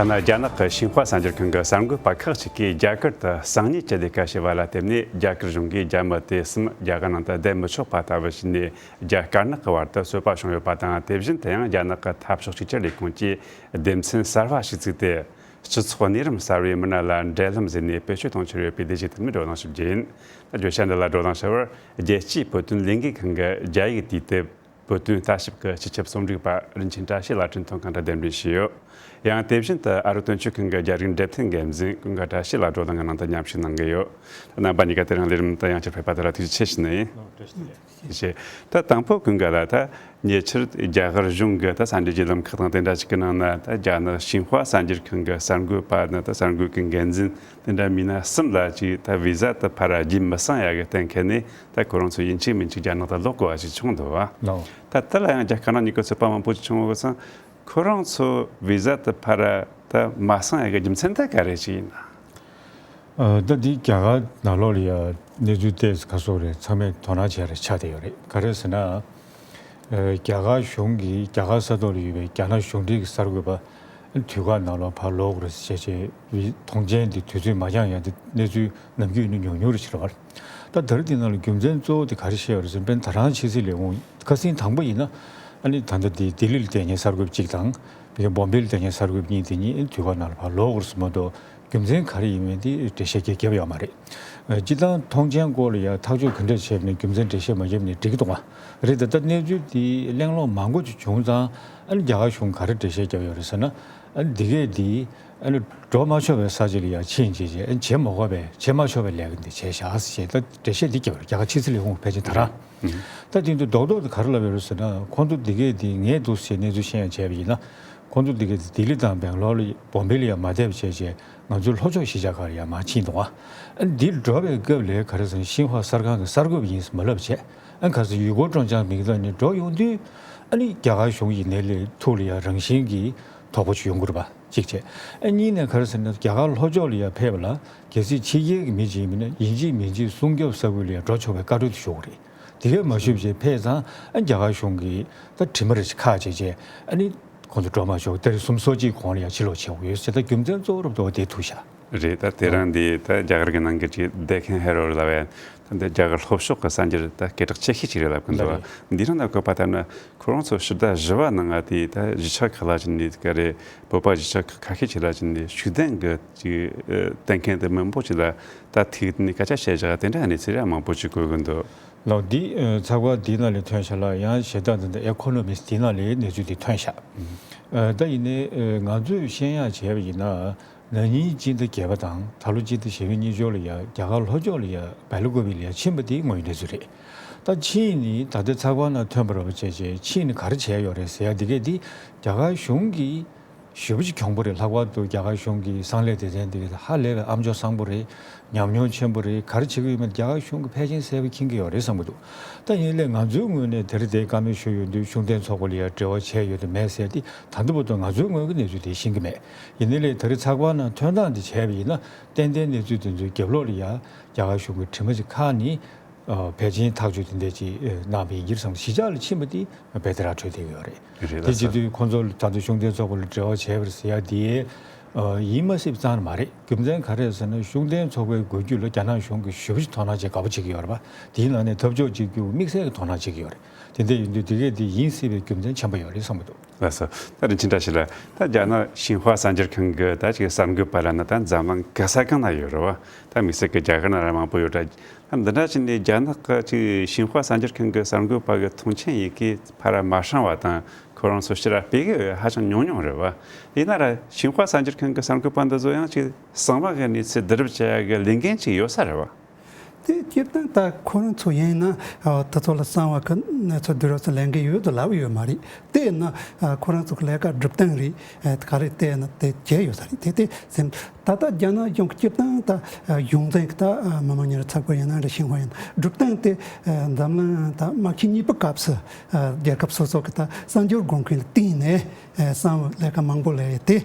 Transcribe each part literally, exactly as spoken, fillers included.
ཐ་ན་རྒྱ་ནག་གི་ཤིན་ཧྭ་གསར་འགྱུར་ཁང་གི་གསར་འགོད་པ་ཁག་ཅིག་གིས་རྒྱ་གར་དུ་གསང་ཉུལ་གྱི་ལས་ཀ་བྱས་པ་ལ་བརྟེན་ནས། རྒྱ་གར་གཞུང་གིས་རྒྱ་མི་དེ་གསུམ་རྒྱ་གར་ནང་དུ་བསྡད་མི་ཆོག་པ་ལྟ་བུ་བྱས་ནས། རྒྱ་དཀར་ནག་གི་བར་དུ་རྩོད་པ་བྱུང་ཡོད་པ་དང་། དེ་བཞིན་དུ་ཡང་རྒྱ་ནག་གི་འཐབ་ཕྱོགས་གཅིག་གྱུར་ལས་ཁུངས་ཀྱིས་སྡེ་ཚན་གསར་བ་ཞིག་བཙུགས་ཏེ། སྤྱི་ཚོགས་གནས་རིམ་གསར་བའི་མི་སྣ་ལ་འབྲེལ་ལམ་བཟོས་ནས་བེད་སྤྱོད་གཏོང་འཆར་ཡོད་པའི་བདེ་སྐྱིད་དེ་མི་འགྲོ་གནང་ཞིབ་རྒྱུ་ཡིན། བརྗོད་བྱ་འདི་ལ་བགྲོ་གླེང་བྱ་བར། རྒྱལ་སྤྱིའི་བོད་དོན་ལས་འགུལ་ཁང་གི་རྒྱ་ཡིག་དུས་དེབ་བོད་དོན་ལྟ་ཞིབ་ཀྱི་སྤྱི་ཁྱབ་རྩོམ་སྒྲིག་པ་རིན་ཆེན་བཀྲ་ཤིས་ལགས་འཕྲིན་ཐུང་ཁང་དུ་གདན་འདྲེན་ཞུས་ཡོད། ཡང་དེ་བཞིན་དུ་ཨ་རི་དོན་གཅོད་ཁང་གི་རྒྱ་རིགས་འབྲེལ་མཐུད་འགན་འཛིན་ཀུན་དགའ་བཀྲ་ཤིས་ལགས་བགྲོ་གླེང་གི་ནང་དུ་མཉམ་ཞུགས་གནང་གི་ཡོད། རྣམ་པ་གཉིས་ཀ་དེ་རིང་ལས་རིམ་དུ་ཡང་བསྐྱར་ཕེབས་པ་དེ་ལ་ཐུགས་རྗེ་ཆེ་ཞུ་ནི་ཡིན། ལགས་བཀྲ་ཤིས་བདེ་ལེགས། ཞེས། ད་དང་པོ་ཀུན་དགའ་ལགས། ད་ཉེ་ཆར་རྒྱ་གར་གཞུང་གི་ད་གསར་འགྱུར་བརྒྱུད་ལམ་ཁག་དང་དེ་འདྲ་ཞིག་གི་ནང་ན། ད་རྒྱ་ནག་ཤིན་ཧྭ་གསར་འགྱུར་ཁང་གི་གསར་འགོད་པ་ནི་ད་གསར་འགོད་ཀྱི་འགན་འཛིན་དེ་འདྲ་མི་སྣ་གསུམ་ལ་ཅིག་ད་བི་ཟ་དེ་ཕར་རྒྱུན་མི་སྲུང་ཡག་གི་གཏན་འཁེལ་ནས། ད་ཁོ་རང་ཚོ་ཡིན་གཅིག་མིན་གཅིག་རྒྱ་ནག་ཏུ་ལོག་དགོས་པ་ཞིག་བྱུང་འདུག་བ། ལགས། ད་དེ་ལ་ཡང་རྒྱ་དཀར་ནག་གཉིས་ཀྱི་ཚོད་དཔག་མང་པོ་ཞིག་བྱུང་བ་སོང་། ཁོ་རང་ཚོ་བི་ཟ་དེ་ཕར་ད་མ་སྲུང་ཡག་གི་རྒྱུ་མཚན་དེ་ག་རེ་ཞིག་ཡིན་ན། ཨ། ད་འདི་རྒྱ་གར་ནང་ལོགས་ལ་ཡང་གནས་ཚུལ་ཏོག་ཙམ་ག་སོགས་རེད། ཚང་མས་དོ་སྣང་བྱས་རེ་ཆགས་བསྡད་ཡོད་རེད། ག་རེ་ཟེར་ན། ཨ། རྒྱ་གར་གཞུང་གིས་རྒྱ་གར་ས་ཐོག་ལ་ཡོད་པའི་རྒྱ་ནག་གཞུང་འབྲེལ་གྱི་གསར་འགོད་པ་དུས་བཀག་ནང་ལོགས་ཕར་ལོག་དགོས་རེད་ཟེར་བྱས་བྱས་ཐོངས་མཆན་དེ་དུས་ཚོད་མ་འགྱངས་ཡག་དེ་གནས་ཚུལ་ནམ་རྒྱུན་ནས་ཉུང་ཉུང་རེ་བྱེད་རེད་བ། ད་ད་རེས་དེ་ནང་ལ་རྒྱུ་མཚན་གཙོ་བོ་དེ་ག་རེ་བཤད་ཡོད་རེད་ཟེར་ན། དཔེར་ན་ད་རང་ཕྱི་སྲིད་ལས་ཁུངས་ཁ་སང་དང་པོ་ཡིན་ན། ཨ་ནི་ད་ལྟ་དེ་ལྡི་ལི་ལ་བསྡད་མཁན་གསར་འགོད་པ་གཅིག་དང་། བོད་ཀྱི་བོམ་བེ་ལ་བསྡད་མཁན་གསར་འགོད་པ་གཉིས་དེ་གཉིས་དུས་བཀག་ནང་ལ་ཕར་ལོག་དགོས་རེད་ཟེར་མ་གཏོགས། རྒྱུ་མཚན་ག་རེ་ཡིན་མིན་དེ་འགྲེལ་བཤད་རྒྱག་རྒྱབ་ཡོད་མ་རེད། ཨ། སྤྱིར་བཏང་ཐོངས་མཆན་སྐོར་ལ་ཡང་ཐག་གཅོད་ག་འདྲ་བྱས་པ་ནས་རྒྱུ་མཚན་འགྲེལ་བཤད་མ་བརྒྱབ་ནས་འགྲིག་གི་འདུག་ག། རེད། ད་ལྟ་གནས་ཚུལ་དེ་གླེང་སློང་མང་པོ་ཅིག་བྱུང་ཙང་། ཨ་ནི་རྒྱ་གར་གཞུང་ག་རེ་འགྲེལ་བཤད་བརྒྱབ་ཡོད་རེད་ཟེར་ན། ཨ་ནི་འདི་གས་དེ་ཨ་ནི་འགྲོ་མ་ཆོག་པའི་ས་ཆ་ལ་ཡང་ཕྱིན་བྱས་བྱས། ཨ་ནི་བྱེད་མ་དགོས་པའི་བྱེད་མ་ཆོག་པའི་ལས་ཀ་འདི་བྱས་བཞག་ཟེར་བྱས། ད་འགྲེལ་བཤད་འདི་བརྒྱབ་ཡོད་རེད། རྒྱ་གར་ཕྱི་སྲིད་ལས་ཁུངས་ཕལ་ཆེར་ད་རང་། ད་དེ་ཚོ་རྡོག་རྡོག་དེ་ག་རེ་ལབ་ཡོད་རེད་ཟེར་ན། ཁོང་ཚོ་འདི་གས་དེ་ངས་འདུག་སེ་གནས་ཚུལ་ཤེས་ཡག་བྱས་པ་ཡིན་ན། ཁོང་ཚོ་འདི་གས་དེ་ལྡི་ལི་དང་སྦེང་ལོར་ལ་བོམ་བེ་ལ་ཡང་མ་བསྡད་པ་བྱས་བྱས། ང་ཚོའི་ལྷོ་ཕྱོགས་གཞིས་ཆགས་ཁག་ལ་ཡང་མར་ཕྱིན་འདུག་ག། ཨ་ནི་འདིར་འགྲོ་བའི་སྐབས་ལ་ག་རེ་ཟེར་ན། ཤིན་ཧྭ་གསར་ཁང་གི་གསར་འགོད་པ་ཡིན་ཟེར་མ་ལབ་བྱས། ཨ་ནི་ག་རེ་ཟེར། ཡུལ་སྐོར་སྤྲོ་འཆམ་མིང་བཏགས་ནས་འགྲོ་ཡོང་དུས། ཨ་ནི་རྒྱ་གར་གཞུང་ཡིན་ནའི་ལས་ཐུགས་ལ་ཡང་རང་བཞིན་གྱིས་དོགས་པ་ཅིག་ཡོང་གི་རེད་པ། གཅིག་བྱས། ཨ། གཉིས་ནས་ག་རེ་ཟེར་ན། རྒྱ་གར་ལྷོ་ཕྱོགས་ལ་ཡར་ཕེབས་པ་ལ། གལ་སྲིད་ཕྱི་རྒྱལ་གྱི་མི་ཅིག་ཡིན་ན། ཡིན་གཅིག་མིན་གཅིག་སྲུང་སྐྱོབ་ས་ཁུལ་ལ་ཡར་འགྲོ་ཆོག་པའི་བཀའ་འཁྲོལ་དེ་ཞུ་དགོས་རེད། དེ་གས་མ་ཞུས་བྱས་ཕེབས་ཙང་། ཨ། རྒྱ་གར་གཞུང་གིས་ད་དྲི་མ་རེ་ཞིག་ཁ་བྱས་བྱས། ཨ་ནི་ཁོང་ཚོ་འགྲོ་མ་ཆོག། ཏ་རིག་སུམ་ཅུ་སོ་གཅིག་གོང་ལ་ཡར་ཕྱིར་ལོག་བྱེད་དགོས་ཡོད་ཟེར། ད་རྒྱུ་མཚན་གཙོ་བོ་རབ་ཏུ་བ་དེ་ཐུག་ཤག། རེད། ད་དེ་རིང་འདི་ད་རྒྱ་གར་གྱི་ནང་གི་ཅིག་ཌེ་ཁན་ཧེ་རོ་ལབ་ཡ། ད་འདི་རྒྱ་གར་ལྷོ་ཕྱོགས་ཀྱི་གསར་འགྱུར་ད་སྐད་གྲགས་ཆེ་ཤོས་ཅིག་རེད་ལབ་ཀྱི་འདུག་བ། ལགས་རེད། འདི་རང་ལ་བཀོད་པ་ལྟར་ན། ཁོ་རང་ཚོ་ཕྱི་ཟླ་བཞི་པ་ནང་ང་དེ་ད་གཞིས་ཆགས་ཁག་ལ་ཕྱིན་ནས། ག་རེ། བོད་པ་གཞིས་ཆགས་ཁག་ཁ་ཤས་ཅིག་ལ་ཕྱིན་ནས་ཤུགས་ལྡན་གྱི་ཅིག་ཨ། གཏན་འཁེལ་དེ་མང་པོ་ཅིག་ལ་ད་ཐུག་ནས་སྐད་ཆ་བཤད་བཞག་དེ་འདྲ་གནས་ཚུལ་ར་མང་པོ་ཅིག་གོ་གི་འདུག། ལགས། འདི་ཨ། ཚགས་པར་འདི་ནང་ལས་ཐོན་ཤག་ལ། ཡང་གཞན་དག་འདི་འདྲ་ཨེ་ཁོ་ནོ་མི་སི་འདི་ནང་ལས་གནས་ཚུལ་འདི་ཐོན་ཤག། ཨ། ད་ཡིན་ནའི་ཨ། ང་ཚོས་ཤེས་ཡག་བྱས་པ་ཡིན་ན། ན་ནིང་སྤྱི་ཟླ་བརྒྱད་པ་དང་ད་ལོ་སྤྱི་ཟླ་བཞི་པའི་གཉིས་ཕྱོགས་ལ་ཡ་རྒྱ་གར་ལྷོ་ཕྱོགས་ལ་ཡ་སྦེལ་ཀོབ་ལ་ཡ་ཕྱིན་པ་དེ་དངོས་ཡོད་གནས་ཚུལ་རེད། ད་ཕྱིན་ནས་ད་ལྟའི་ཚགས་པར་ནང་ཐོན་པ་རེད་པ་བྱས་བྱས། ཕྱིན་ནས་ག་རེ་བྱས་ཡོད་རེད་ཟེར་ཡ་དེ་གས་དེ་རྒྱ་གར་གཞུང་གིས་ཞེ་པོ་ཅིག་གྱོང་པོ་རེད། ལྷག་པར་དུ་རྒྱ་གར་གཞུང་གི་གསང་ལས་སྡེ་ཚན་དེ་གས་ཧ་ལས་པའི་ཨ་མཆོག་བཟང་པོ་རེད། ཉམས་མྱོང་ཆེན་པོ་རེད། ག་རེ་བྱེད་ཀྱི་ཡོད་མེད་རྒྱ་གར་གཞུང་གིས་ཕལ་ཆེར་གསལ་པོ་མཁྱེན་གྱི་ཡོད་རེད་བསམ་གྱི་འདུག། ད་ཡིན་ནའི་ང་ཚོའི་ངོས་ནས་དེ་རིང་འདིར་བཀའ་མོལ་ཞུ་ཡོང་དུས་ཤུགས་ལྡན་ཚོགས་པ་ལ་ཡ་འབྲེལ་བ་བྱས་ཡོད་དམ་མེད་ཟེར་དེ་ད་ལྟ་བར་དུ་ང་ཚོའི་ངོས་ཀྱི་གནས་ཚུལ་དེ་ཤེས་ཀྱི་མེད། ཡིན་ནའི་ལས་དེ་རིང་ཚགས་པར་ནང་ཐོན་སྟངས་དེ་བྱས་པ་ཡིན་ན། ཏན་ཏན་གནས་ཚུལ་དེ་ཚོའི་རྒྱབ་ལོགས་ལ་ཡ་རྒྱ་གར་གཞུང་གི་དྲི་མ་ཅིག་ཁ་ནས། ཨ། ཕལ་ཆེར་ཐག་གཅོད་དེ་འདྲ་ཅིག་ཨ། གནང་བ་ཡིན་གྱི་རེད་བསམ། གཞིས་ཆགས་ལ་ཕྱིན་པ་དེ་རྦད་དེ་ར་འཕྲོད་བསྡད་ཀྱི་ཡོད་རེད། རེད། དེ་ལགས་བྱེད་དུས་ཁོང་ཚོ་ད་དུང་ཤུགས་ལྡན་ཚོགས་པ་ལ་འབྲེལ་བ་བྱས་པ་རེད་ཟེར་ཡ་དེ། ཨ། ཡིན་མ་སྲིད་པ་རྩ་ནས་མ་རེད། རྒྱུ་མཚན་ག་རེ་ཟེར་ན། ཤུགས་ལྡན་ཚོགས་པའི་འགོ་བརྒྱུད་ལ་རྒྱ་ནག་གཞུང་གིས་ཞེ་པོ་ཅིག་དོ་སྣང་བྱེད་དགའ་པོ་བྱེད་ཀྱི་ཡོད་རེད་པ། དེའི་ནང་ནས་འཐབ་ཕྱོགས་གཅིག་གྱུར་དམིགས་བསལ་གྱི་དོ་སྣང་བྱེད་ཀྱི་ཡོད་རེད། དེ་འདྲ་ཡིན་དུས་དེ་གས་དེ་ཡིན་སྲིད་པའི་རྒྱུ་མཚན་ཆེན་པོ་ཡོད་རེད་བསམ་གྱི་འདུག། ལགས་སོ། ད་རིན་ཆེན་བཀྲ་ཤིས་ལགས། ད་རྒྱ་ནག་ཤིན་ཧྭ་གསར་འགྱུར་ཁང་གི་ད་ཅིག་གསར་འགོད་པ་ལབ་ན་ད་འཛམ་གླིང་ག་ས་གང་ན་ཡོད་རེད་པ། ད་དམིགས་བསལ་གྱི་རྒྱ་གར་ནང་ར་མང་པོ་ཡོད་དྲ། ད་འདི་འདྲ་བྱས་ནས་རྒྱ་ནག་གི་ཅིག་ཤིན་ཧྭ་གསར་འགྱུར་ཁང་གི་གསར་འགོད་པ་གི་ཐོངས་མཆན་ཡི་གེ་ཕར་མ་བསྲིངས་པ་དང་། ཁོ་རང་ཚོ་ཕྱིར་ར་སྤེལ་གི་ཧ་ཅང་ཉུང་ཉུང་རེད་པ། ཡིན་ན་ར་ཤིན་ཧྭ་གསར་འགྱུར་ཁང་གི་གསར་འགོད་པ་འདི་ཚོ་ཡང་ཅིག་གསང་བ་གི་གནས་ཚུལ་བསྡུ་རུབ་བྱེད་ཡ་གི་ལས་འགན་ཅིག་ཡོད་ས་རེད་པ། དེ་སྤྱིར་བཏང་ད་ཁོ་རང་ཚོ་ཡིན་ན། ཨ། དེ་ཚོ་ལ་གསང་བ་གི་གནས་ཚུལ་བསྡུ་རུབ་ཀྱི་ལས་འགན་ཡོད་དུ་ལབ་ཡོད་མ་རེད། དེ་ཡིན་ན། ཨ། ཁོ་རང་ཚོ་གི་ལས་ཀ་སྒྲུབ་སྟངས་རེད། ཨ། ག་རེ་བལྟས་ན་དེ་བྱས་ཡོད་ས་རེད། དེ་དེ་སེམས། ད་ ད་ལྟ་རྒྱ་ནག་གཞུང་གི་སྤྱིར་བཏང་ད་གཞུང་འཛིན་གྱི་ད་མི་དམངས་ཉེན་ར་ཚགས་པར་ཡིན་ན་རེད། ཤིན་ཧྭ་ཡིན་ན། སྒྲུབ་སྟངས་དེ་འཛམ་གླིང་ད་དམག་ཆེན་གཉིས་པའི་སྐབས་སུ་རྒྱལ་ཁབ་སོ་སོ་གི་ད་གསར་འགྱུར་དགོངས་མཁན་ལ་བརྟེན་ནས་གསར་བའི་ལས་ཀ་མང་པོ་ལས་ཡོད་དེ།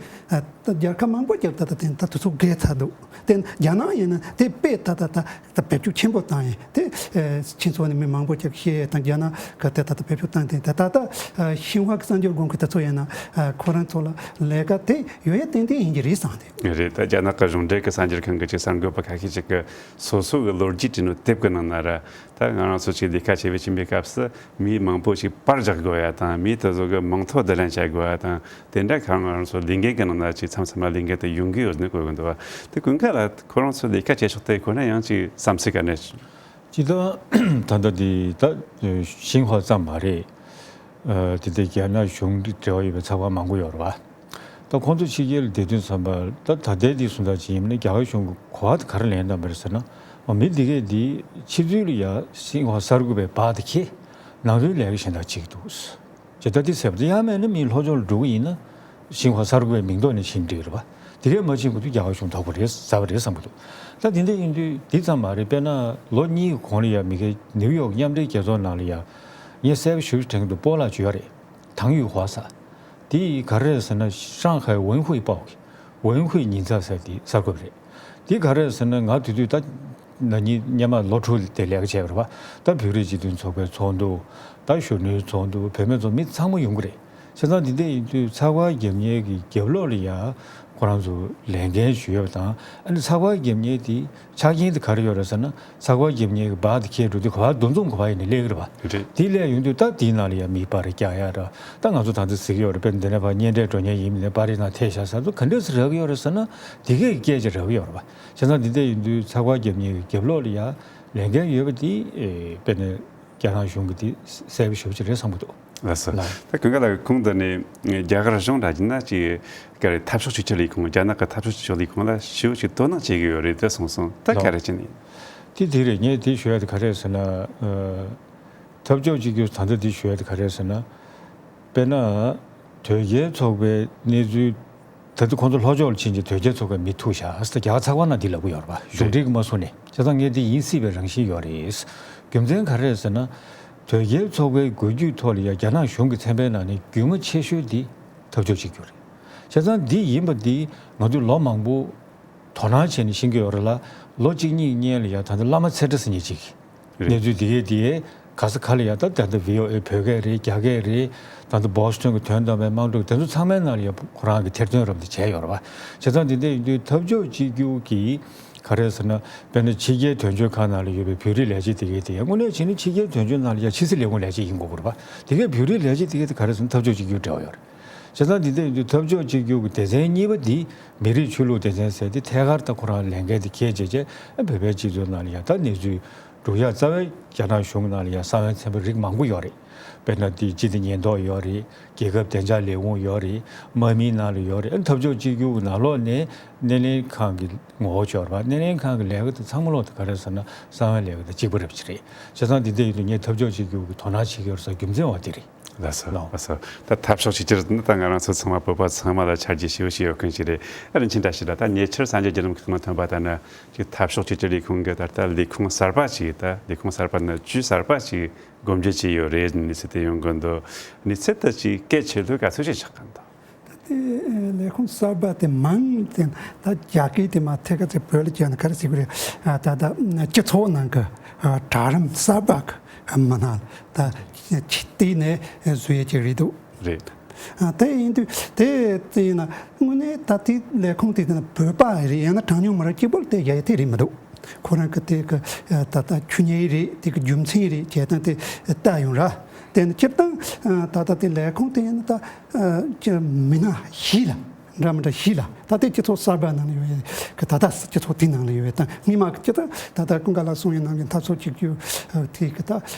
ད་རྒྱལ་ཁབ་མང་པོ་ཅིག་ད་ད་དེ་ད་དུས་ཚོད་བརྒལ་ཚར་འདུག་དེ་རྒྱ་ནག་ཡིན་ན་དེ་དཔེ་ད་ད་ད་ད་བེད་སྤྱོད་ཆེན་པོ་བཏང་ཡིན། དེ་ཁྱེད་ཚོ་ནས་མི་མང་པོ་ཅིག་བཤད་དང་། རྒྱ་ནག་གི་དེ་ད་ད་བེད་སྤྱོད་བཏང་དེ་ད་ད་ད་ཤིན་ཧྭ་གི་གསར་འགྱུར་དགོངས་མཁན་དེ་ཚོ་ཡིན་ན་ཁོ་རང་ཚོ་ལ་ལས་ཀ་དེ་ཡོད་ཡོད་ཏན་ཏན་ཡིན་གྱི་རེད་བསམ་དེ། རེད། ད་རྒྱ་ནག་གི་གཞུང་འབྲེལ་གྱི་གསར་འགྱུར་ཁང་གི་ཅིག་གསར་འགོད་པ་ཁ་ཤས་ཅིག་གིས་སོ་སོ་གི་ལོ་རྒྱུས་བྲིས་ནོ་དེབ་ཀྱི་ནང་ན་ར། ད་ང་རང་ཚོ་ཅིག་ལས་ཀ་བྱེད་པའི་ཕྱིན་པའི་སྐབས་སུ་མི་མང་པོ་ཞིག་པར་རྒྱག་དགོས་ཡ་དང་། མི་དེ་ཚོ་གི་མིང་ཐོ་བསྡུ་ལེན་བྱ་དགོས་ཡ་དང་། དེ་འདྲ་ཁ་ང་རང་ཚོ་ལས་འགན་གྱི་ནང་ན་ཅིག་མཚམས་མཚམས་ལ་ལས་འགན་དེ་ཡོང་གི་ཡོད་ནི་གོ་གི་འདུག་བ། དེ་ཀུན་དགའ་ལགས་ཁོ་རང་ཚོ་ལས་ཀ་བྱེད་ཕྱོགས་དེ་ཁོ་ན་ཡང་ཅིག་བསམ་ཚུལ་ག་འདྲ། སྤྱིར་བཏང་ད་ལྟ་འདི་ད་ཤིན་ཧྭ་ཙམ་མ་རེད། ཨ་དེ་འདྲ་རྒྱ་ནག་གཞུང་འབྲེལ་བ་ཡོད་པའི་ཚགས་པར་མང་པོ་ཡོད་རེད་བ། ད་ཁོང་ཚོ་ཕྱི་རྒྱལ་ལ་བསྡད་དུས་ཙམ་པ་ད་ད་ལྟའི་འདི་སུ་འདྲ་ཅིག་ཡིན་ན། རྒྱ་གར་གཞུང་གི་གོ་བ་དེ་ག་རེ་ལེན་བཏང་བ་རེད་ཟེར་ན། འོ་མི་འདི་གས་འདི་ཕྱི་ཚུལ་ལ་ཡ་ཤིན་ཧྭ་གསར་འགོད་པའི་པར་དེ་ཁྱེར། ནང་དོན་ལས་ཀ་གཞན་དག་བྱེད་ཀྱི་འདུག་ཇི་ལྟར་འདི་ཟེར་བ་དེ་ཡང་མིན་ན་མི་ལྷོ་ཕྱོགས་ལ་འགྲོ་གི་ཡིན་ན་ཤིན་ཧྭ་གསར་འགོད་པའི་མིང་ཐོག་ནས་ཕྱིན་འགྲིག་རེད་བ། དེ་གས་མ་ཕྱིན་གོང་དུ་རྒྱ་གར་གཞུང་དོགས་པ་རེད་ཟ་བ་རེད་བསམ་གྱི་འདུག་ད་དེ་འདྲ་ཡིན་དུས་འདི་ཙམ་མ་རེད། དཔེར་ན་ལོ་གཉིས་ཀྱི་གོང་ལ་ཡ་མི་སྒེར་ནིའུ་ཡོག་མཉམ་འབྲེལ་རྒྱལ་ཚོགས་ནང་ལ་ཡ་ངས་གསལ་པོ་ཞེ་པོ་དྲན་གྱི་འདུག་སྤོ་ལགས་བརྗོད་ཡ་རེད། 唐雨花ཟེར། དེ་ག་རེ་རེད་ཟེར་ན་上海文汇报གི་文汇ཉིན་ཚགས་ཟེར་དེ་གསར་འགོད་པ་རེད། དེ་ག་རེ་རེད་ཟེར་ན་ང་དེ་དུས་ད་ན་ནིང་སྔོན་མ་ལོ་དྲུག་དེ་ལས་ཀ་བྱས་པ་རེད་བ། ད་བོད་རིགས་སྤྱི་མཐུན་ཚོགས་པའི་ཚོགས་འདུ། ད་གཞོན་ནུའི་ཚོགས་འདུ། བུད་མེད་ཚོགས་མི་ཚང་མ་ཡོང་གི་རེད། བྱས་ཙང་འདི་འདྲ་ཡིན་དུས་ཚགས་པར་རྒྱབ་མཁན་གྱི་རྒྱབ་ལོགས་ལ་ཡ་ཁོ་རང་ཚོ་ལས་འགན་ཞུས་ཡོད་པ་དང་། ཨ་ནི་ཚགས་པར་རྒྱབ་མཁན་དེ་ཆ་རྐྱེན་དེ་ག་རེ་ཡོད་རེད་ཟེར་ན། ཚགས་པར་རྒྱབ་མཁན་གྱི་པར་དེ་ཁྱེར་འགྲོ་དུས་ག་པར་འདུ་འཛོམས་ག་པར་ཡིན་ནའི་སླེབས་ཀྱི་རེད་བ། རེད། དེ་སླེབས་ཡོང་དུས་ད་དེའི་ནང་ལ་ཡ་མིས་པར་རྒྱག་ཡ་ར། ད་ང་ཚོ་ད་ལྟ་གཟིགས་ཀྱི་ཡོད་རེད། དཔེར་ན་འདི་ནས་ཕར་གཉེན་འཕྲད་འགྲོ་མཁན་ཡིན་མིན་ནས་པར་རིས་ནང་ཐེབས་བཞག་ས་ཚོ་ག་འདྲས་སེ་རག་གི་ཡོད་རེད་ཟེར་ན། དེ་གས་སྐད་ཆ་རག་གི་ཡོད་རེད་བ། བྱས་ཙང་འདི་འདྲ་ཡིན་དུས་ཚགས་པར་རྒྱབ་མཁན་གྱི་རྒྱབ་ལོགས་ལ་ཡ་ལས་འགན་ཡོད་པ་དེ་ཨེ་དཔེར་ན་རྒྱ་ནག་གཞུང་གི་དེ་གསལ་པོ་ཞེ་པོ་ཅིག་རེད་བསམ་གྱི་འདུག་ལགས་སོ། ལགས། ད་ཀུན་དགའ་ལགས་ཁོང་འདི་ནས་རྒྱ་གར་གཞུང་འདྲ་ཡིན་ན་ཅིག་ག་རེ་འཐབ་ཕྱོགས་གཅིག་གྱུར་ལས་ཁུངས། རྒྱ་ནག་གི་འཐབ་ཕྱོགས་གཅིག་གྱུར་ལས་ཁུངས་ལ་ཞེ་པོ་ཅིག་དོ་སྣང་བྱེད་ཀྱི་ཡོད་རེད་དེ་གསུངས་སོང་། ད་ག་རེ་བྱས་ནས། དེ་དེ་རེད། ངས་དེ་ཞུ་ཡ་དེ་ག་རེ་རེད་ཟེར་ན། ཨ་འཐབ་ཕྱོགས་གཅིག་གྱུར་ད་ལྟ་དེ་ཞུ་ཡ་དེ་ག་རེ་རེད་ཟེར་ན། དཔེར་ན་དོལ་རྒྱལ་ཚོགས་པའི་གནས་ཚུལ། ད་ལྟ་ཁོང་ཚོ་ལྷོ་ཕྱོགས་ལ་ཕྱིན་ཅིང་དོལ་རྒྱལ་ཚོགས་པའི་མི་ཐུག་བཞག་ཟེར་རྒྱ་གར་ཚགས་པར་ནང་འདི་ལབ་ཀྱི་ཡོད་རེད་པ། གཞུང་འབྲེལ་གྱི་མ་སོང་ནས། བྱས་ཙང་ངས་འདི་ཡིན་སྲིད་པའི་རང་བཞིན་ཡོད་རེད། རྒྱུ་མཚན་ག་རེ་རེད་ཟེར་ན། དོལ་རྒྱལ་ཚོགས་པའི་འགོ་བརྒྱུད་ཐོག་ལ་ཡ་རྒྱ་ནག་གཞུང་གི་ཚན་པའི་ནང་ནས་རྒྱུས་མངའ་ཆེ་ཤོས་འདི་འཐབ་ཕྱོགས་གཅིག་གྱུར་རེད། བྱས་ཙང་འདི་ཡིན་པ་འདི་ང་ཚོས་ལོ་མང་པོ་དོ་སྣང་བྱས་ནས་ཤེས་ཀྱི་ཡོད་རེད་ལ། ལོ་གཅིག་གཉིས་སྔོན་ལ་ཡ་ད་ལྟ་བླ་མ་ཚེ་བཀྲ་ཟེར་མཁན་ཅིག་རེད། གནས་ཚུལ་དེ་གས་དེ་གས་ག་ས་ག་ལ་ཡ། ད་ད་ལྟ་བི་ཨོ་ཨེ་བོད་སྐད་རེད། རྒྱ་སྐད་རེད། ད་ལྟ་བོ་སི་ཊོན་གྱི་དོན་དམ་པའི་དམངས་ཁྲོད་དེ་ཚོ་ཚང་མའི་ནང་ལ་ཡ་ཁོ་རང་གི་ཐེར་འདོན་རབ་དེ་བྱས་ཡོད་རེད་པ། བྱས་ཙང་དེ་འདྲ་ཡིན་དུས་འཐབ་ཕྱོགས་གཅིག་གྱུར་གྱི་ག་རེ་ཟེར་ན། དཔེར་ན་ཕྱི་རྒྱལ་དོན་གཅོད་ཁང་ནང་ལ་ཡོད་པའི་བོད་རིགས་ལས་བྱེད་དེ་གས་དེ་དངོས་གནས་བྱས་ན་ཕྱི་རྒྱལ་དོན་གཅོད་ནང་ལ་ཡ་ཕྱི་སྲིད་ལས་ཁུངས་ལས་བྱེད་ཡིན་དགོས་ཀྱི་རེད་པ། དེ་གས་བོད་རིགས་ལས་བྱེད་དེ་གས་དེ་ག་རེ་ཟེར་ན་འཐབ་ཕྱོགས་གཅིག་གྱུར་འབྲེལ་བ་ཡོད་རེད། བྱས་ཙང་འདི་འདྲ་ཡིན་དུས་འཐབ་ཕྱོགས་གཅིག་གྱུར་གྱི་སྡེ་ཚན་གཉིས་པ་འདི་མི་རིགས་ཆོས་ལུགས་སྡེ་ཚན་ཟེར་ཏེ་ཐད་ཀར་ད་ཁོ་རང་ལས་འགན་དེ་འཁྱེར་བྱས་བྱས། ཨ་བོད་པའི་སྤྱི་ཚོགས་ནང་ལ་ཡ་ད་གནས་ཚུལ་སྒྲུག་ཡ་རྩ་བའི་རྒྱ་ནག་གཞུང་ནང་ལ་ཡ་གསང་བའི་ཚན་པ་རིགས་མང་པོ་ཡོད་རེད། དཔེར་ན་དེ་སྤྱི་བདེ་ཉེན་རྟོག་ཡོད་རེད། རྒྱལ་ཁབ་བདེ་འཇགས་ལས་ཁུངས་ཡོད་རེད། དམག་མིའི་ནང་ལ་ཡོད་རེད། ཨ་འཐབ་ཕྱོགས་གཅིག་གྱུར་གྱི་ནང་ལོགས་ནས་སྣེ་ལེན་ཁང་གི་ངོ་བོ་ཅིག་ཡོད་རེད་པ། སྣེ་ལེན་ཁང་གི་ལས་ཀ་དེ་ཚང་མ་ལོག་དེ་ག་རེ་ཟེར་ན་གསང་བའི་ལས་ཀ་དང་གཅིག་པ་རེད་པ་ཅིག་རེད། བྱས་ཙང་འདི་འདྲ་ཡིན་དུས་ངས་འཐབ་ཕྱོགས་གཅིག་གྱུར་གྱི་དོ་སྣང་བྱེད་ཀྱི་ཡོད་རེད་ཟེར་རྒྱུ་མཚན་བ་དེ་རེད། ལགས་སོ། ལགས་སོ། ད་འཐབ་ཕྱོགས་གཅིག་གྱུར་ནི་ད་ང་རང་ཚོ་ཚང་མ་བོད་པ་ཚང་མ་ལ་ཆ་རྒྱུས་ཞེ་པོ་ཞིག་ཡོད་མཁན་ཞིག་རེད། ཨ་རིན་ཆེན་བཀྲ་ཤིས་ལགས། ད་ཉེ་ཆར་གསར་འགྱུར་བརྒྱུད་ལམ་ཁག་ནང་ཐོན་པ་ལྟར་ན་ཅིག་འཐབ་ཕྱོགས་གཅིག་གྱུར་ལས་ཁུངས་ཀྱི་ད་ལྟ་ལས་ཁུངས་གསར་པ་ཅིག་ད་ལས་ཁུངས་གསར་པ་ནང་བཅུད་གསར་པ་ཅིག་སྒོ་འབྱེད་བྱས་ཡོད་རེད། གནས་ཚུལ་དེ་ཡོང་གི་འདུག་གནས་ཚུལ་དེ་ཅིག་གལ་ཆེ་ལོས་ག་ཚོད་ཅིག་ཆགས་ཀྱི་འདུག་ད་ལྟའི་ལས་ཁུངས་གསར་པ་དེ་མིང་དེ་ད་རྒྱ་སྐད་དེ་མ་ཐད་ཀ་ཚོད་བོད་ལ་བསྒྱུར་ན་ག་རེ་ཟེར་དགོས་རེད། ད་ལྟ་སྤྱི་ཚོགས་ནང་གི་གྲལ་རིམ་གསར་པ་གི་མི་སྣ་ད་བལྟས་ནས་བཟོས་ཡས་ཅིག་རེད་འདུག་རེད། དེ་ཡིན་དུས་དེ་དེ་ཡིན་ན་དངོས་གནས་ད་ལྟའི་ལས་ཁུངས་དེ་དེ་ན་བོད་པ་རེད། ཡང་ན་གྲངས་ཉུང་མི་རིགས་གཅིག་པོ་ལ་དེ་བཞག་ཡས་དེ་རེད་མི་འདུག་ཁོ་རང་གི་དེ་གི་ད་ལྟ་ཆོས་ཉིད་རེད། དེ་གི་རྒྱུ་མཚན་རེད། བྱས་ཙང་དེ་ལྟ་ཡོང་ར། དེ་ནི་སྤྱིར་བཏང་ད་ལྟ་དེ་ལས་ཁུངས་དེ་ཡིན་ན་ད་ཅི་མི་སྣ་བཞི་ལ་འདྲ་མི་འདྲ་བཞི་ལ། ད་ལྟའི་སྤྱི་ཚོགས་གསར་པ་ནང་ལ་ཡོད་ཡས་གི་ད་ལྟ་སྤྱི་ཚོགས་དེ་ནང་ལ་ཡོད་ཡས་དང་། སྔོན་མ་གི་སྤྱིར་བཏང་ད་ལྟ་ཀུན་དགའ་ལགས་གསུངས་ཡས་ནང་གི་འཐབ་ཕྱོགས་གཅིག་གྱུར་དེ་གི་ད་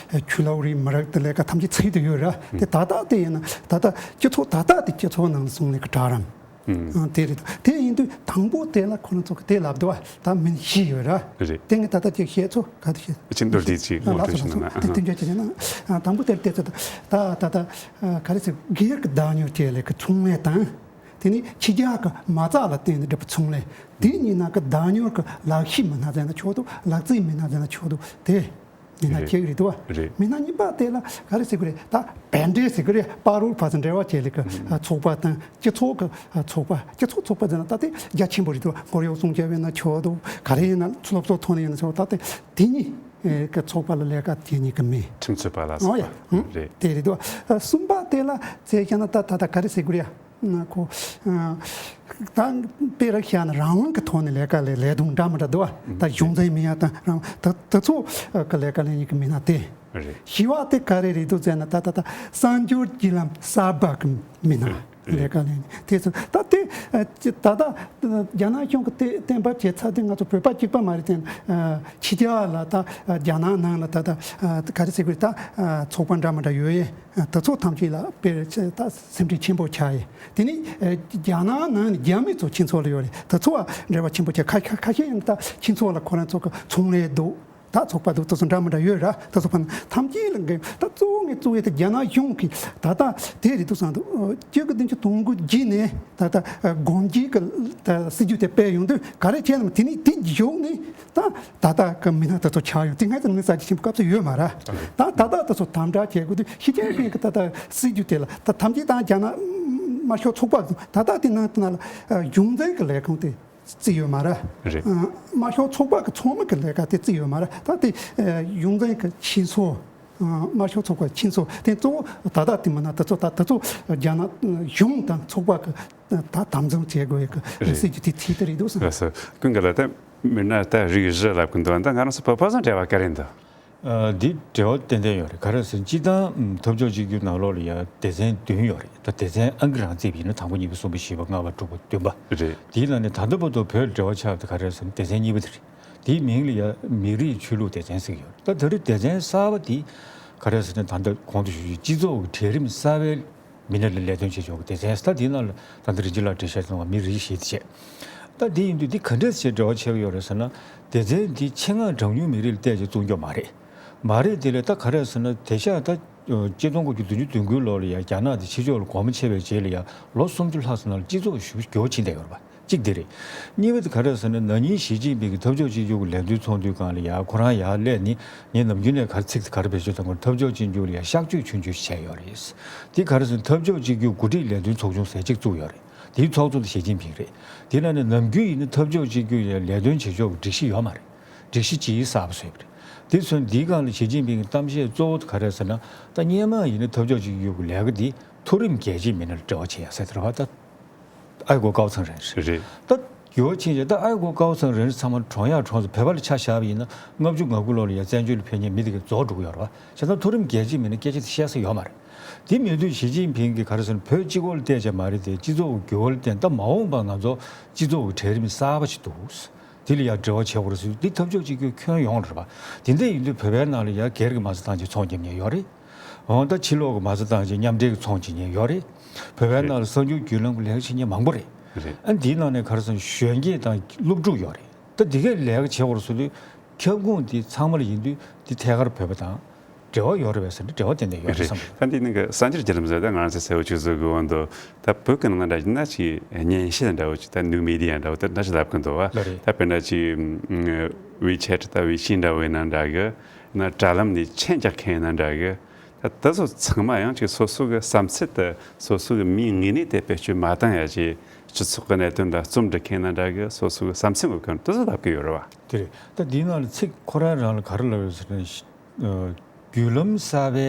ཆོས་ལུགས་རིགས་མི་རིགས་དེ་ལས་ཀ་ཐམས་ཅད་ཚིག་དེ་ཡོད་ར། དེ་ད་ལྟ་དེ་ཡིན་ན་ད་ལྟ་སྤྱི་ཚོགས་ད་ལྟ་དེ་སྤྱི་ཚོགས་ནང་ལ་སོང་ནས་གི་གྲལ་རིམ། ཨང་། དེ་རེད། དེ་ཡིན་དུས་དང་པོ་དེ་ལ་ཁོ་རང་ཚོ་གི་དེ་ལབ་འདུག་བ། ད་མིང་བཞི་ཡོད་ར། རེད། དེ་ངས་ད་ལྟ་ཅིག་བཤད་ཚོ་ག་དུས་བཤད། ཕྱིན་དུ་དེ་ཅིག་ངོ་སྤྲོད་བྱས་ན། ཨ་དེ་དེ་འདྲ་ཅིག་ཡིན་ན། ཨ་དང་པོ་དེར་བལྟས་ཚེ་ད་ད་ད་ད་ག་རེ་ཟེར། སྒེར་གྱི་བདག་ཉར་བྱས་ལས་ཀྱི་ཚོང་ལས་དང་ དེ་ནི་ཕྱི་རྒྱལ་གྱི་མ་རྩ་ལ་བརྟེན་ནས་འགྲུབ་པའི་ཚོང་ལས། དེ་གཉིས་ནང་གི་བདག་གཉེར་གྱི་ལག་ཤེས་མི་སྣ་ཟེར་ན་ཆོག་འདུག་ལག་རྩལ་མི་སྣ་ཟེར་ན་ཆོག་འདུག་དེ་མི་སྣ་རེད། ཁྱེད་རེད་འདུག་བ། རེད། མི་སྣ་གཉིས་པ་དེ་ལ་ག་རེ་ཟེར་གི་རེད། ད་བན་འབྲེལ་ཟེར་གི་རེད། པ་རོལ་པ་ཚོ་འབྲེལ་བ་བྱས་ལེ་གི་ཨ་ཚོགས་པ་དང་སྤྱི་ཚོགས་ཀྱི་ཨ་ཚོགས་པ། སྤྱི་ཚོགས་ཚོགས་པ་ཟེར་ན་ད་དེ་རྒྱ་ཆེན་པོ་རེད་འདུག་སྐོར་གཡོག་སྲུང་སྐྱོབ་ཡིན་ན་ཆོག་འདུག་ག་རེ་ཡིན་ན་སློབ་གསོ་ཐོག་ནས་ཡིན་ན་ཆོག་ད་དེ་དེ་གཉིས་ཀྱི་ཚོགས་པ་ལ་ལས་ཀ་བྱེད་མཁན་གྱི་མི། ཁྲིམས་རྩོད་པ་ལ་ཨོ་ཡ། སོགས་པ་ཧུམ། རེད། དེ་རེད་འདུག་ཨ་གསུམ་པ་དེ་ལ་བཙལ་བྱས་ན་ད་ད་ད་ག་རེ་ཟེར་དགོས་རེད་ཡ། ཨ་ཁོ་ཨ་ད་དཔེར་བཞག་ན་རང་དབང་གི་ཐོག་ནས་ལས་ཀ་ལས་ལས་དོན་འདྲ་མི་འདྲ་འདུག་ཨ། ད་གཞུང་འཛིན་མི་ཡ་དང་རང་ད་ད་ཚོ་གི་ལས་ཀ་ལས་མཁན་གྱི་མི་སྣ་དེ། རེད། བཞི་པ་དེ་ག་རེ་རེད་འདུག་ཟེར་ན་ད་ད་ད་གསར་འགྱུར་བརྒྱུད་ལམ་གསར་པ་གི་མི་སྣ། རེད། ལས་ཀ་ལས་ནས་དེ་ཚོ་ད་དེ་ཨ་ཅི་ད་ལྟ་རྒྱ་ནག་གཞུང་གི་དེ་གཏན་འབེབས་བྱས་ཚར་དུས་ང་ཚོ་བོད་པ་གཅིག་པ་མ་རེད་དེ། ཨ་ཕྱི་རྒྱལ་ལ་ད་ཨ་རྒྱ་ནག་ནང་ལ་ད་ད་ཨ་ག་རེ་ཟེར་དགོས་ད་ཨ་ཚོགས་པ་འདྲ་མི་འདྲ་ཡོད་ཡས། ཨ་དེ་ཚོ་ཐམས་ཅད་ལ་དཔེར་ཆ་ད་སེམས་ཁྲལ་ཆེན་པོ་ཆགས་ཡས། དེ་ནི་ཨ་རྒྱ་ནག་ནང་ནས་རྒྱ་མི་ཚོ་ཁྱིམ་ཚང་ལ་ཡོད་རེད། དེ་ཚོ་ལ་འབྲེལ་བ་ཆེན་པོ་ཆགས། ཁ་ཁ་ཁ་ཤས་ཡང་ད་ཁྱིམ་ཚང་ལ་ཁོ་རང་ཚོ་གི་ཚོང་ལས་འདུག་ད་ཚོགས་པ་འདུག་དེ་ཚོ་འདྲ་མི་འདྲ་ཡོད་ར། དེ་ཚོ་ཕན་ཐམས་ཅད་ལ་འགན་ད་གཙོ་བོ་ངས་གཙོ་བོ་དེ་རྒྱ་ནག་གཞུང་གིས་ད་ལྟ་དེ་རེད་འདུག་བསམ་འདུག་ཨོ་སྤྱི་ལོ་བདུན་ཅུ་དོན་དགུ་བརྒྱུད་ནས་ད་ལྟ་ཨ་གོང་བརྗིད་ཀྱི་ད་སྲིད་ཇུས་དེ་སྤེལ་ཡོང་དུས་ག་རེ་བྱས་ནམ་དེ་ནི་དེ་མཇུག་ནས་ད་ད་ལྟ་གི་མི་སྣ་དེ་ཚོ་ཆགས་ཡོང་དེ་ང་ཚོ་ངས་ས་ཆ་ཆེན་པོ་སྐབས་སུ་ཡོད་མ་ར། ད་ད་ལྟ་དེ་ཚོ་དམ་དྲག་བྱེད་དགོས་དུས་ཞི་ཅིན་ཕིང་གི་ད་ལྟ་སྲིད་ཇུས་དེ་ལ་ད་ཐམས་ཅད་ད་རྒྱ་ནག་དམར་ཤོག་ཚོགས་པ་ད་ལྟ་དེ་ནང་དེ་ནང་ལ་ཨ་གཞུང་འཛིན་གྱི་ལས་ཁུངས་དེ། བརྩི་ཡོད་མ་རེད། རེད། ཨ་དམར་ཤོག་ཚོགས་པ་གི་ཚོགས་མི་གི་ལས་ཀ་དེ་བརྩི་ཡོད་མ་རེད། ད་དེ་ཨ་གཞུང་འཛིན་གི་ཁྱིམ་ཚང་། ཨ་དམར་ཤོག་ཚོགས་པ་ཁྱིམ་ཚང་དེ་གཙོ་བོ་ད་ལྟ་དེ་མིན་ན་དེ་ཚོ་ད་དེ་ཚོ་རྒྱ་ནག་གཞུང་དང་ཚོགས་པ་གི་ད་དམ་འཛིན་བྱེད་དགོས་ཡ་གི་རེད། སྲིད་ཇུས་དེ་ཁྲིད་དེ་རེད་འདུག་བསམ། ལགས་སོ། ཀུན་དགའ་ལགས། ད་མི་སྣ་ད་རིགས་བཞི་ལབ་གི་འདུག་ད་ང་རང་ཚོ་བོད་པ་ཚོ་འབྲེལ་བ་ག་རེ་འདུག་ཨ་འདི་འབྲེལ་བ་ཏན་ཏན་ཡོད་རེད། ག་རེ་ཟེར་ན་སྤྱིར་བཏང་ཨམ་འཐབ་ཕྱོགས་གཅིག་གྱུར་ནང་ལོགས་ལ་ཡ་སྡེ་ཚན་བདུན་ཡོད་རེད། ད་སྡེ་ཚན་ཨང་ཀི་རང་བརྩིས་པ་ཡིན་ན་དང་པོ་གཉིས་པ་གསུམ་པ་བཞི་པ་ལྔ་པ་དྲུག་པ་བདུན་པ་རེད། དེའི་ནང་ནས་ད་ལྟ་བར་དུ་བོད་འབྲེལ་བ་ཆགས་པ་དེ་ག་རེ་ཟེར་ན་སྡེ་ཚན་གཉིས་པ་དེ་རེད། དེའི་མིང་ལ་ཡ་མི་རིགས་ཆོས་ལུགས་སྡེ་ཚན་ཟེར་གྱི་ཡོད་རེད། ད་ད་རེས་སྡེ་ཚན་གསར་པ་དེ་ག་རེ་ཟེར་ན་ད་ལྟ་གོང་དུ་ཞུས་ཀྱི་སྤྱི་ཚོགས་ཀྱི་གྲལ་རིམ་གསར་པའི་མི་སྣ་ལ་ལས་དོན་བྱེད་ཕྱོགས་ཀྱི་སྡེ་ཚན། ད་དེའི་ནང་ལ་ད་ལྟ་རིན་ཆེན་ལགས་འགྲེལ་བཤད་གནང་བ་མི་རིགས་བཞི་དེ་བྱས། ད་དེ་ཡིན་དུས་འདི་ག་འདྲས་བྱས་འབྲེལ་བ་ཆགས་ཀྱི་ཡོད་རེད་ཟེར་ན། སྡེ་ཚན་འདི་ཆེད་མངགས་གྲངས་ཉུང་མི་རིགས་ལ་བལྟས་བྱས་བཙུགས་རྒྱུ་མ་རེད། མ་རེད། དེ་ལས་ད་ག་རེ་ཟེར་ན་དེང་སང་ད་ཆིག་སྟོང་དགུ་བརྒྱ་བདུན་ཅུ་དོན་དགུའི་ལོ་ལ་ཡ་རྒྱ་ནག་དེ་ཕྱི་ཕྱོགས་ལ་སྒོ་མོ་ཕྱེ་བའི་རྗེས་ལ་ཡ་ལོ་སུམ་ཅུ་ལྷག་ཙམ་ནང་ལ་སྤྱི་ཚོགས་ཞེ་པོ་འགྱུར་བ་ཕྱིན་བསྡད་ཡོད་རེད་པ། གཅིག་དེ་རེད། གཉིས་པ་དེ་ག་རེ་ཟེར་ན་ན་ནིང་ཞི་ཅིན་ཕིང་གིས་འཐབ་ཕྱོགས་གཅིག་གྱུར་གྱི་ལས་དོན་ཚོགས་འདུའི་སྒང་ལ་ཡ་ཁོ་རང་ཡར་སླེབས་ནས་ངས་ནམ་རྒྱུན་ནས་ག་རེ་ཚིག་དེ་ག་རེ་བེད་སྤྱོད་བཏང་གི་རེད། འཐབ་ཕྱོགས་གཅིག་གྱུར་ལ་ཡ་གཤག་བཅོས་ཆུང་ཆུང་ཞིག་བྱས་ཡོད་རེད། དེ་ག་རེ་ཟེར་ན་འཐབ་ཕྱོགས་གཅིག་གྱུར་འགོ་ཁྲིད་ལས་དོན་ཚོགས་ཆུང་ཟེར་གཅིག་བཙུགས་ཡོད་རེད། དེའི་ཚོགས་གཙོ་དེ་ཞི་ཅིན་ཕིང་རེད། དེ་ལ་ནི་ནམ་རྒྱུན་ཡིན་ན་འཐབ་ཕྱོགས་གཅིག་གྱུར་ཡ་ལས་དོན་བྱེད་ཕྱོགས་ཀྱི་སྒྲིག་གཞི་ཡོད་མ་རེད། སྒྲིག་གཞི་སྤྱིའི་གསར་པ་བཟོས་པ་རེད། དེ་ཚོ་འདིའི་སྒང་ལ་ཞི་ཅིན་ཕིང་གི་གཏམ་བཤད་གཙོ་བོ་དེ་ག་རེ་ཟེར་ན། ད་སྔོན་མ་ཡིན་ན་འཐབ་ཕྱོགས་གཅིག་གྱུར་གྱི་ལས་ཀ་འདི་མཐོ་རིམ་རྒྱལ་སྤྱིའི་མི་སྣ་ལ་འབྲེལ་བ་བྱེད་ཡ་ཟེར་དེ་རེད་པ། ད་ཨའི་གོ་ཀའོ་ཚང་རིན་རེད། རེད། ད་འགྱུར་བ་ཕྱིན་རྗེས་ད་ཨའི་གོ་ཀའོ་ཚང་རིན་ཚང་མ་གྲོངས་ཡག་གྲོངས་ཚར། བོད་པ་ལ་ཆ་བཞག་པ་ཡིན་ན་ལྔ་བཅུ་ང་དགུ་ལོ་ལ་ཡ་བཙན་བྱོལ་ལ་ཕེབས་མཁན་མི་དེ་གས་རྫོགས་འགྲོ་གི་ཡོད་རེད་པ། བྱས་ཙང་མཐོ་རིམ་རྒྱལ་སྤྱིའི་མི་སྣ་སྐད་ཆ་དེ་བཤད་ས་ཡོད་མ་རེད། དེ་མེད་དུས་ཞི་ཅིན་ཕིང་གིས་ག་རེ་ཟེར་ན་བོད་གཅིག་པོ་ལ་བལྟས་བྱས་མ་རེད་དེ། སྤྱི་ཚོགས་འགྱུར་བ་ལ་བརྟེན་ད་མ་འོངས་པ་ང་ཚོ་སྤྱི་ཚོགས་ཀྱི་གྲལ་རིམ་གསར་པ་ཞིག་འདུག་དེ་ལ་ཡང་འབྲེལ་བ་བྱེད་དགོས་རེད་ཟེར་དུས་འདི་འཐབ་ཕྱོགས་གཅིག་གྱུར་ཁྱོན་ཡོངས་རེད་པ། དེ་འདྲ་ཡིན་དུས་བོད་པའི་ནང་ལ་ཡང་སྒེར་གྱི་མ་རྩ་བཏང་བྱས་ཚོང་རྒྱབ་མཁན་ཡོད་རེད། འོ་ད་ཕྱི་ལོགས་ཀྱི་མ་རྩ་བཏང་བྱས་མཉམ་འབྲེལ་གྱི་ཚོང་བྱེད་མཁན་ཡོད་རེད། བོད་པའི་ནང་ལ་གསར་འགྱུར་བརྒྱུད་ལམ་གྱི་ལས་ཀ་བྱེད་མཁན་མང་པོ་རེད། རེད། ཨ་འདིའི་ནང་ནས་ག་རེ་ཟེར་ན་གཞོན་སྐྱེས་དང་སློབ་ཕྲུག་ཡོད་རེད། ད་འདི་གས་ལས་ཀ་བྱེད་དགོས་རེད་ཟེར་དུས་ཁྱབ་ཁོངས་འདི་ཚང་མ་ལ་ཡིན་དུས་འདི་ཐད་ཀར་བོད་པ་དང་འབྲེལ་བ་ཡོད་རེད་པས་ཟེར་ན་འབྲེལ་བ་ཏན་ཏན་ཡོད་རེད་བསམ་གི། ད་འདི་ནང་གི་གསར་འགྱུར་བརྒྱུད་ལམ་ཟེར་ད་ང་རང་ཚོ་གསལ་པོ་ཅིག་བཟོ་དགོས་འོང་དུ། ད་བོད་ཀྱི་ནང་ན་འདྲ་ན་ཅིག་སྨྱན་བྱད་འདྲ་བོ་ཅིག་ད་ནུ་མི་ཌི་ཡ་འདྲ་བོ་དེ་འདྲ་ཞིག་ལབ་གི་འདུག་བ། ལགས་རེད། ད་དཔེར་ན་ཅིག་ཝི་ཆེ་ཊི་ད་ཝི་ཆི་འདྲ་བོ་ཡིན་ན་འདྲ་གི། ན་དྲ་ལམ་ནས་མཆན་རྒྱག་མཁན་ཡིན་ན་འདྲ་གི། ད་དེ་ཚོ་ཚང་མ་ཡང་ཅིག་སོ་སོ་གི་བསམ་ཚུལ་དེ་སོ་སོ་གི་མིའི་ངོས་ནས་དེ་བེད་སྤྱོད་མ་བཏང་ཡ་ཅིག་སྤྱི་ཚོགས་ཀྱི་གནད་དོན་འདྲ་རྩོམ་འབྲི་མཁན་ཡིན་ན་འདྲ་གི། སོ་སོ་གི་བསམ་ཚུལ་འགོད་མཁན་དེ་ཚོ་ལབ་གི་ཡོད་རེད་བ། དེ་རེད། ད་འདིའི་ནང་ལ་ཚིག་ཁོ་རང་རང་ལ་ག་རེ་ལབ་ཡོད་ཟེར་ན། ཨ་བརྒྱུད་ལམ་གསར་པའི་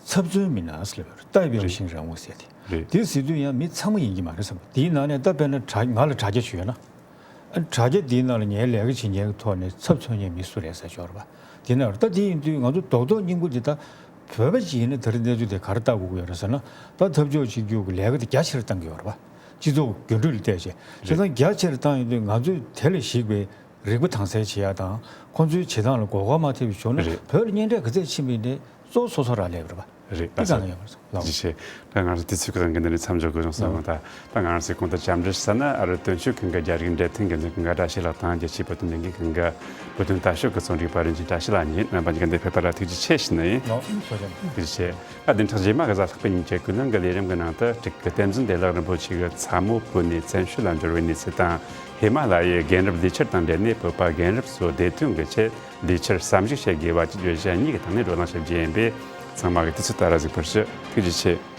ཚབ་མཚོན་མི་སྣ་ཟེར་ལབ་ཡོད་རེད། 代表性人物 ཟེར་དེ། རེད། དེ་ཟེར་དུས་ཡང་མི་ཚང་མ་ཡིན་གྱི་མ་རེད་བསམ་གི། དེའི་ནང་ནས་ད་དཔེར་ན་དྲ་ང་ལ་དྲ་རྒྱ་ཞུས་ཡོད་ན། ཨ་དྲ་རྒྱ་དེའི་ནང་ལ་ངའི་ལས་ཀ་བྱེད་མཁན་གྱི་ཐོག་ནས་ཚབ་མཚོན་མཁན་མི་སུ་རེད་ཟེར་ཞོར་བ། དེ་ནས་ད་དེ་ཡིན་དུས་ང་ཚོ་རྡོག་རྡོག་སྙིང་པོ་འདི་ད་བོད་པ་ཅིག་ཡིན་ན་ད་རེས་གནས་ཚུལ་དེ་ག་རེ་ལྟ་དགོས་ཀྱི་ཡོད་རེད་ཟེར་ན། ད་འཐབ་ཕྱོགས་གཅིག་གྱུར་གྱི་ལས་ཀ་དེ་རྒྱ་ཆེར་བཏང་གི་ཡོད་རེད་བ། སྤྱི་ཚོགས་འགྱུར་འགྲོས་ལ་བལྟས་བྱས། བྱས་ཙང་རྒྱ་ཆེར་བཏང་ཡོང་དུས་ང་ཚོས་དེ་ལ་གཞིགས་པའི་རིག་པ་དྭངས་གསལ་བྱེད་ཡ་དང་། ཁོང་ཚོའི་བྱེད་སྟངས་ལ་མགོ་སྐོར་མ་ཐེབས་པའི་ཕྱོགས་ནས། རེད། བོད་ལ་གཉེན་འཕྲད་ག་ཚད་ཕྱིན་པ་ཡིན་ནའི་གཙོ་བོ་སོ་སོ་རང་སླེབས་རེད་བ། རེད། དེ་ག་ནས་ཡོང་བ་རེད། ལགས། ཅི་བྱེད། ད་ང་རང་དུས་ཚོད་ཀྱི་དབང་གིས་འདི་ནས་མཚམས་འཇོག་དགོས་བྱུང་ས། ལགས། འོང་ད། ད་ང་རང་ཚོས་གོང་དུ་བཅར་འདྲི་ཞུས་ན། ཨ་རི་དོན་གཅོད་ཁང་གི་རྒྱ་རིགས་འབྲེལ་མཐུད་འགན་འཛིན་ཁང་གི་ཀྲ་ཤི་ལགས་དང་། རྒྱལ་སྤྱིའི་བོད་དོན་ལས་འགུལ་ཁང་གི་བོད་དོན་ལྟ་ཞིབ་ཀྱི་རྩོམ་སྒྲིག་པ་རིན་ཆེན་བཀྲ་ཤིས་ལགས་ཡིན། རྣམ་པ་གཉིས་ཀ་འདིར་ཕེབས་པ་ལ་ཐུགས་རྗེ་ཆེ་ཞུ་ནི་ཡིན། ལགས། ཐུགས་རྗེ་ཆེ། ཐུགས་རྗེ་ཆེ། ད་བདུན་ཕྲག་རྗེས་མ་གི་གཟའ་ལྷག་པའི་ཉིན་གྱི་ཀུན་གླེང་གི་ལས་རིམ་གྱི་ནང་དུ། འབྲུག་གི་བསྟན་འཛིན་བདེ་ལེགས་རིན་པོ་ཆེ་གི་ཚ་མོ་བོད་ནས་བཙན་བྱོལ་ལ་འབྱོར་བའི་གནས་ཚུལ་དང་། ཧི་མ་ལ་ཡའི་རྒན་རབས་ལས་འཆར་དང་འབྲེལ་ནས་བོད་པ་རྒན་རབས་ཚོ་བདེ་དོན་གྱི་ཆེད་ལས་འཆར་བསམ་གཞིག་བྱེད་དགོས་པ་བཅས་བརྗོད་གཞི་གཉིས་ཀྱི་ཐོག་ནས་བགྲོ་གླེང་ཞིབ་རྒྱས་ཡིན་པས། ཚང་མ་གི་དུས་ཚོད་ལྟར་གཟིགས་པར་ཞུ། ཐུགས་རྗེ་ཆེ།